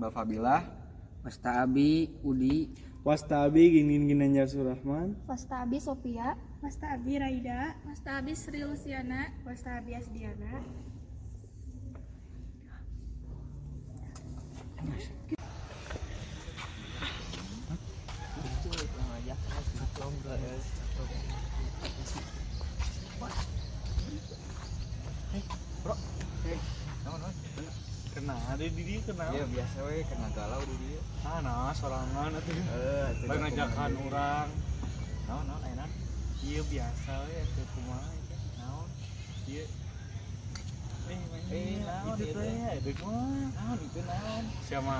Iqbal Fabilah. Wasta Abi Udi. Wasta Abi Gingin Ginanjar Surahman. Wasta Abi Sophia. Wasta Abi Raida. Wasta Abi Sri Luciana. Wasta Abi Asdiana. Bro. Naon naon? Kena ada di dia kena. Iya biasa we kena galau di dia. Ah, nah, sorangan atuh. Eh, Bae ngajakan urang. Naon naon aya naon? Iya biasa we atuh kumaha itu. Naon? Iya. Eh, naon itu ieu teh, teh? itu mah. Naon itu naon? Siapa?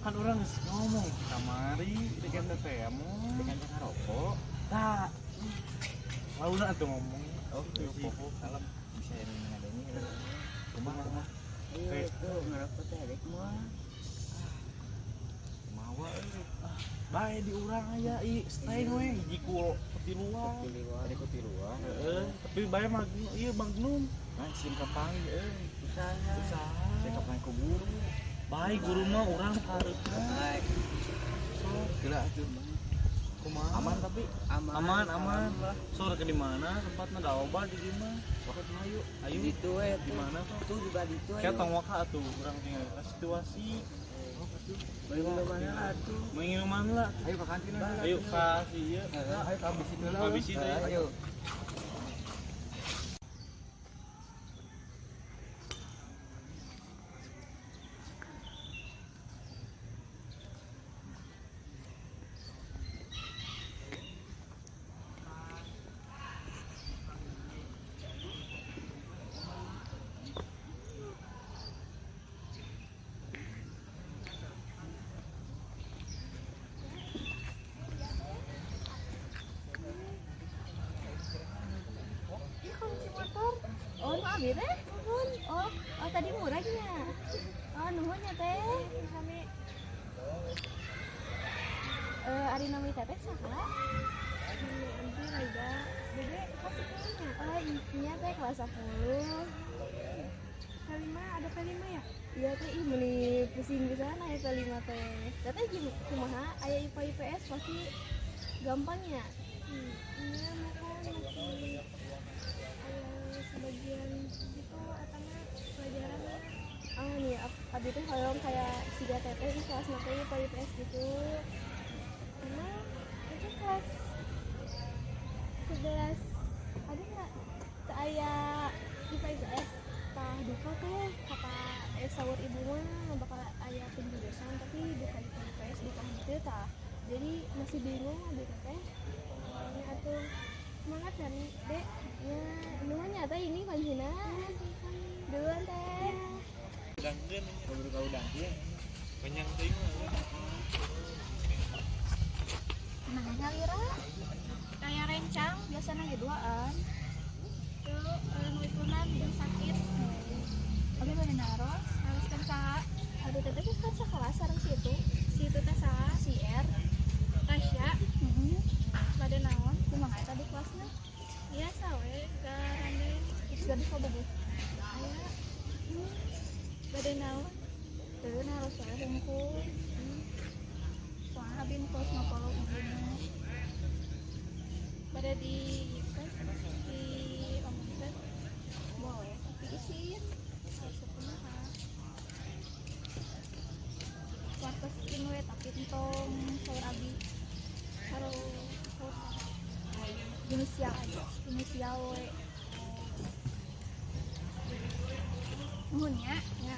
Kan urang geus ngomong kamari dengan teteh mu. Dengan jangan rokok. Tah. Launa atuh ngomong. Oh, Itu sih. rokok salam bisa ngadengin. Kumaha kumaha? Ayo tuh ngerokok teh rek moal. Kumaha euy? Bae di urang aya i stay we hiji ku tiluan. Tadi ku tiluan. Heeh, tapi bae magnum ieu magnum. Nah, sieun kapanggih euy. Usaha. Usaha. Sieun kapanggih ku guru. Bae guru mah urang kareupna. Baik. Sok Geura atuh. kumaha? Aman tapi Aman. Aman, aman. Sore ke di mana? Tempatna da loba di dieu mah. sok atuh ayo. Ayo. Di we Di mana tuh? Tuh di badi tuh. Kayak tong waka atuh urang tinggal situasi. Beli minuman lah tuh. Menginuman lah. Ayo ke kantin lah. Ayo ka si ieu. Ayo ke habis itu lah. Habis itu ya. Ayo. Ih, kunci motor. Oh, nu abi teh? Nuhun. Oh, oh tadi murahnya. Oh, nuhun ya teh. Kami ari nami teteh saha? Nami Abi Raida. Dede kelas 10 nya. Oh, iya teh kelas 10. P5 ada P5 ya? Iya teh ih meuni pusing pisan aya P5 teh. Teteh kumaha aya IPA IPS pasti gampangnya. Iya, makan masih ada sebagian gitu atau pelajaran. Ah nih abi teh hoyong kayak siga teteh di kelas teh IPA IPS gitu. Emang itu kelas 11 ada nggak teu aya IPA IPS? Tah duka teh kata saur ibu mah bakal aya penjurusan tapi duka IPA IPS duka henteu tah. Jadi masih bingung abi teh. Nya atuh semangat ya nih, Dek. Ya, nuhun nya teh ini kuncina. Duluan teh. Dangkeun Ngobrol ka udang ieu. kenyang teuing mah. Nah, nyalira Kayak rencang biasana ge duaan. tuh nu itunan jeung sakit. Abi bade naros. Harus kan saha? Abi teteh kan sakelas sareng si itu, Si itu teh saha? si R. Tasya. Heeh. Bade naon? Kumaha eta di kelasna? Biasa we garande. Terus gadis kabogoh. Aya. Bade naon? Teu naros we hungkul. Soalna abi tos ngapolo ibuna. Bade di ieu teh di omongkeun. Boleh, tapi isin. Asup kumaha? Wartoskeun we tapi entong saur abi. Saur saur saha? Inisial aja, inisial we. Nuhun nya. Ya.